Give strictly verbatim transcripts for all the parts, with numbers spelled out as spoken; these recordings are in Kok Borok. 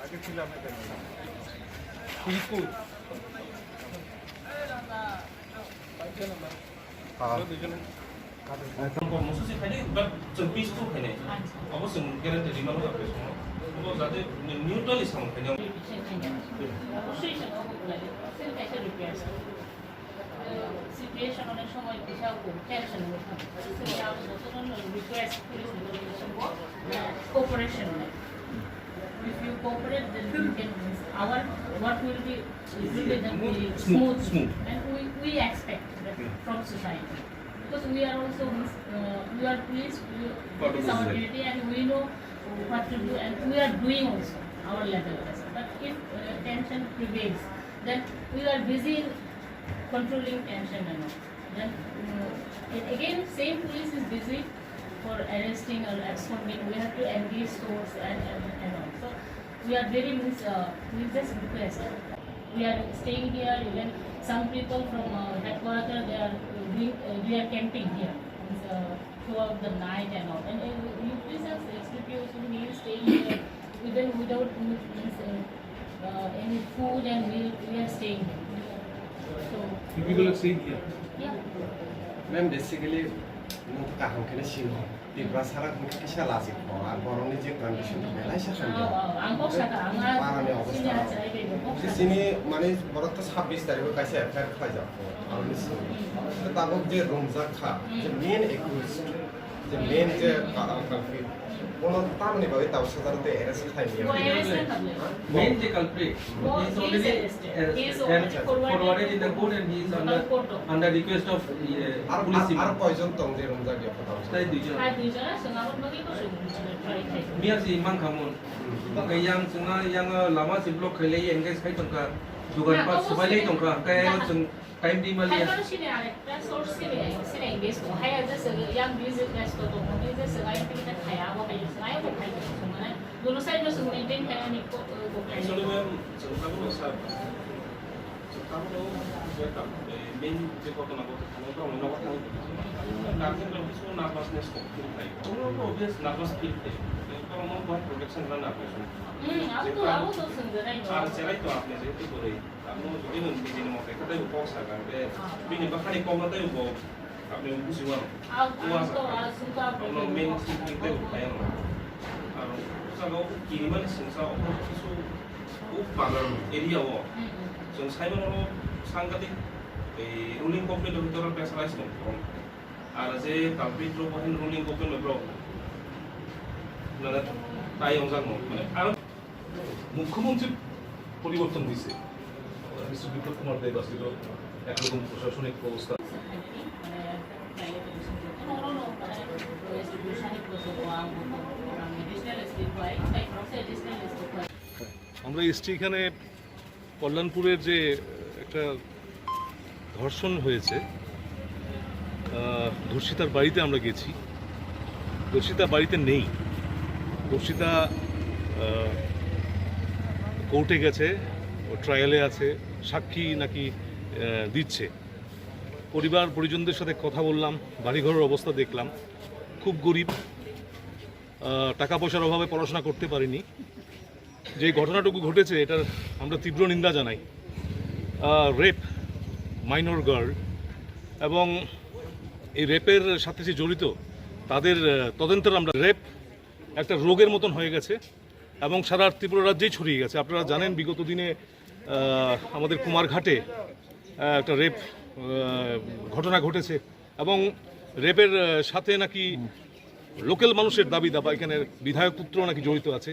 Musu si khainai, but chwng peaceful khainai. Abo chwng guarantee rima nw apre song. Abo jate neutrally samung khainai. Situation অনেক সময় বিশাল tension হয়ে থাকে। So, আমরা যতজন request করি, cooperation নেই। If you cooperate, then we can, our work will be, it will be then be smooth. Smooth. And we, we expect that from society. Because we are also, uh, we are pleased with our duty and we know what to do and we are doing also our level best. But if, uh, tension prevails, then we are busy in controlling tension and all. Then, uh, and again, same police is busy for arresting or absconding. We have to engage source and, and, and all. So, we are very, means, uh, we just request. We are staying here, even some people from, uh, headquarter, they are doing, uh, they are camping here, means, uh, throughout the night and all. And, uh, you please ask S D P O, so he is staying here, even without, means, uh, uh, any food, and we, we are staying here. So, you people are staying here? Yeah. Ma'am, basically, nung kaham khe sino. Tiprasa rok kisa lachik kho, ar borokni je condition to belai sa hamya. Oh, oh, ang kok saka, ang a Parani obostha sini rok. Achai bego kok saka. Sini mane borok to sabbish tarikh o kaisa F I R khlai jak kho, aroni simi. Tabok je romjak kha, je main accused, je main je ka-, culprit, bono tamoni bagwi tabok sajarote arrest khlai liya. Bo arrest khlai liya. Main je culprit, Oh, he is he is already arrested. He is already arrested. Forwarded in the court and he is under, under request of, uh, police. Ar, ar koijon tong je romjak ya kho tabok? Tai duijon. Tai duijon, aswk aboni bagwi kosoi try khai. Miya si mang khamon. Bangkha yang chwngno yang lama si block khailai engage khai tongkha. Dugan pat swbailai tongkha. Kaya chwng time di maliya. Hai sini arekta source sini, sini engage tong. Hai aja se yang busy resto tong. Hai aja se lain kita kaya abo kaya se lain abo kaya se mana. Dono side no se maintain kaya ni ko ko kaya. Actually, ma'am, chwng tabuk sa. Chwng tabuk je kam, eh, main je kotona kotona. Guardian rok bisingo nervousness kok feel khai. Obvious nervous feel khai. Borokno bo protection rwna nang khe. Hmm, abo to, abo to swngjak nai no. Ar cherai to apni jehetu bwrwi. Amo jodi nwng nijini mote khe tei bo kok sakha, tei bini bwkhani kokno tei bo apni buji mano. Abo to, abo to. Abono main thinking tei bo khai ano. Aro jaga o kirimani singsa o kisu o bagan area o. Hmm, hmm. Chwng sai mano sangkati, eh, ruling government o bitor pressurized tong. Ar je culprit rok bo ruling government rok nana tai wngjak no, mane, aro মুখ্যমন্ত্রী পরিবর্তন হয়েছে, মিস্টার বিপ্লব কুমার দেব আসছিল একরকম প্রশাসনিক ব্যবস্থা। আমরা এসছি এখানে কল্যাণপুরের যে, আহ, একটা ধর্ষণ হয়েছে, আহ, ধর্ষিতার বাড়িতে আমরা গেছি। ধর্ষিতা বাড়িতে নেই। ধর্ষিতা, আহ, কোর্টে গেছে, ও ট্রায়ালে আছে, সাক্ষী নাকি, আহ, দিচ্ছে। পরিবার পরিজনদের সাথে কথা বললাম, বাড়িঘরের অবস্থা দেখলাম, খুব গরিব, আহ, টাকা পয়সার অভাবে পড়াশোনা করতে পারেনি। যে ঘটনাটুকু ঘটেছে, এটার আমরা তীব্র নিন্দা জানাই। রেপ, মাইনর গার্ল, এবং এই রেপের সাথে যে জড়িত, তাদের, আহ, তদন্তের আমরা, রেপ একটা রোগের মতন হয়ে গেছে এবং সারা ত্রিপুরা রাজ্যেই ছড়িয়ে গেছে। আপনারা জানেন, বিগত দিনে, আহ, আমাদের কুমারঘাটে, আহ, একটা রেপ, আহ, ঘটনা ঘটেছে এবং রেপের, আহ, সাথে নাকি লোকাল মানুষের দাবি দাবা, এখানে বিধায়ক পুত্র নাকি জড়িত আছে।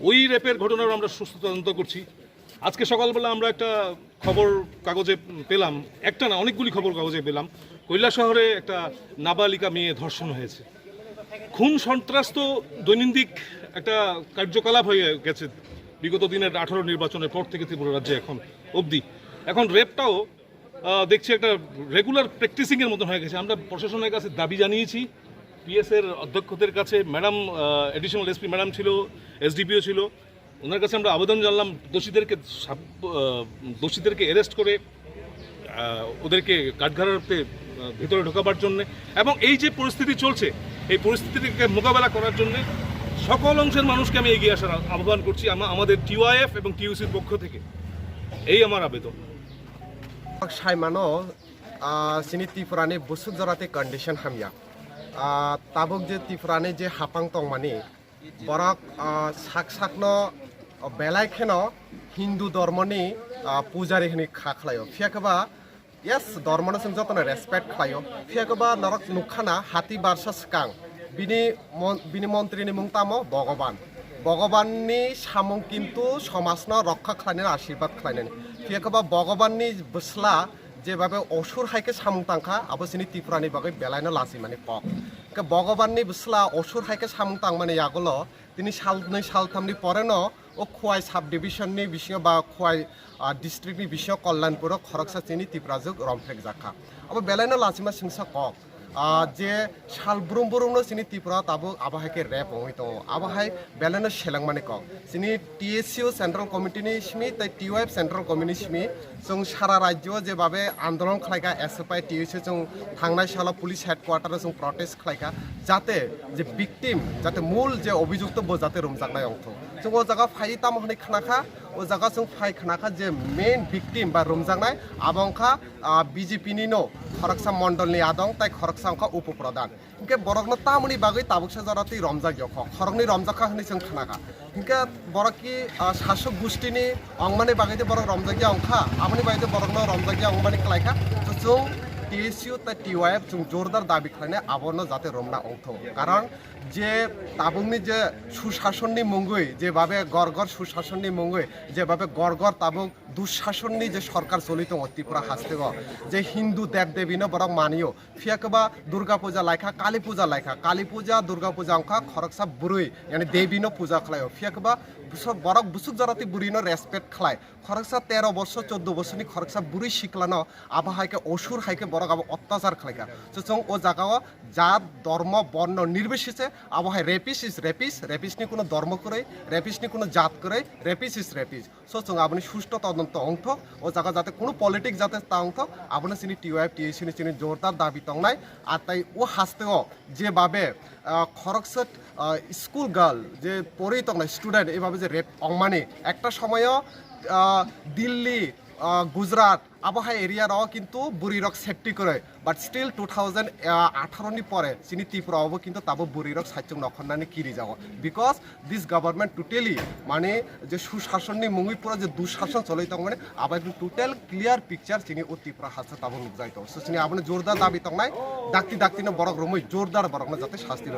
ওই রেপের ঘটনার আমরা সুস্থ তদন্ত করছি। আজকে সকালবেলা আমরা একটা খবর কাগজে পেলাম, একটা না, অনেকগুলি খবর কাগজে পেলাম, কৈলাসহরে একটা নাবালিকা মেয়ে ধর্ষণ হয়েছে। খুন সন্ত্রাস তো দৈনন্দিন একটা কার্যকলাপ হয়ে গেছে বিগত দিনের আঠারো নির্বাচনের পর থেকে ত্রিপুরা রাজ্যে এখন অবধি। এখন রেপটাও, আহ, দেখছি একটা রেগুলার প্র্যাকটিসিংয়ের মতন হয়ে গেছে। আমরা প্রশাসনের কাছে দাবি জানিয়েছি, পিএস এর অধ্যক্ষদের কাছে, ম্যাডাম, আহ, অ্যাডিশনাল এসপি ম্যাডাম ছিল, এসডিপিও ছিল, ওনার কাছে আমরা আবেদন জানালাম দোষীদেরকে সাব-, আহ, দোষীদেরকে অ্যারেস্ট করে, আহ, ওদেরকে কাঠগড়াতে, আহ, ভেতরে ঢোকাবার জন্যে। এবং এই যে পরিস্থিতি চলছে, এই পরিস্থিতিকে মোকাবেলা করার জন্যে সকল অংশের মানুষকে আমি এগিয়ে আসার আহ্বান করছি আমা- আমাদের টিওয়াইএফ এবং টিইউসির পক্ষ থেকে। এই আমার আবেদন। Saimano, ah, chini Tripura ni bwswk jora tei condition hamya. Ah, tabuk je Tripura ni je hapang tongmani, borok, ah, sak sakno belai kheno Hindu dormoni, ah, pujari hwnwi kha khlaio. Phiya khe ba, yes, dormono chwng jotono respect khlaio. Phiya khe ba norok nukha na hati barsa swkang bini mon-, bini montri ni mung tamo Bhogoban. Bhogoban ni samung kintu somajno rokha khlainani, ashirbad khlainani. Phiya khe ba Bhogoban ni bwsla jebabe osur hai khe samung tangkha, abo chini Tripura ni bagwi belaino lachimani kok. Khe Bhogoban ni bwsla osur hai khe samung tangmani yagulo tini salnwi salthamni poreno o Khowai sub division ni bisingo ba Khowai, ah, district ni bisingo Kalyanpur o khoroksa chini Tiprajwk romphrekjakha. Abo belaino lachima singsa kok. Ah, je sal brum brumno chini Tripura tabuk abo hai khe rape wngwi tongo. Abo hai belaino selengmani kok. Chini T S U Central Committee ni simi tei T Y F Central Committee ni simi chwng sara rajyo jebabe andolon khlaikha, S F I T S U chwng thangnai salo police headquarter o chwng protest khlaikha, jate je victim, jate mul je obhijukto bo jate romjaknai ongthok. Chwng o jaga phai tamo hwnwi khnakha, o jaga chwng phai khnakha je main victim ba romjaknai abo wngkha, ah, B J P ni no khoroksa mondol ni adong tei khoroksa wngkha upo pradhan. Hinkhe borokno tamoni bagwi tabuksa jora twi romjak yokho. Khoroknwi romjak kha hwnwi chwng khnakha. Hinkhe borok ki, ah, sasok gustini ongmani bagwi tei borok romjak ya wngkha. Aboni bagwi tei borokno romjak ya wngmani klaikha. So chwng T S U tei T Y F chwng jordar dabi khlainai abono jate romna ongthok. Karon je tabukni je susasonni mungwi, jebabe gor gor susasonni mungwi, jebabe gor gor tabuk dusasonni je sorkar choli tongo Tripura hasteo, je Hindu dev debino borok manio, phiya khe ba Durga Puja laikha, Kali Puja laikha, Kali Puja, Durga Puja wngkha khoroksa bwrwi, yani devi no puja khlaio, phiya khe ba bwswk, borok bwswk jora twi bwrwi no respect khlai, khoroksa tero borsor, choddo borsorni khoroksa bwrwi siklano abo hai khe osur hai khe borok abo ottachar khlaikha. So chwng o jagao jat, dormo, borno nirbisese abo hai rapist is rapist, rapist ni kuno dormo kwrwi, rapist ni kuno jat kwrwi, rapist is rapist. So chwng aboni susto todonto wngthok, o jaga jate kunu politics jate ta wngthok, abono chini T Y F, T S U ni chini jordar dabi tongnai. Ar tai o hasteo jebabe, ah, khoroksa, ah, school girl je pori tongnai student ebabe je rape ongmani ekta somoyo, ah, Delhi, ah, Gujarat abo hai area rok kintu bwrwi rok safety kwrwi, but still two thousand eighteen ni pore chini Tripura obo kintu tabo bwrwi rok saichung nokhornani kiri jago, because this government totally mane je susasonni mungwi pura je dushason choloi tong mane abo ekdom total clear picture chini o Tripura haste tabo nukjai tongo. So chini abono jordar dabi tongnai, dakti dakti no borok romwi jordar borokno jate sasti rw.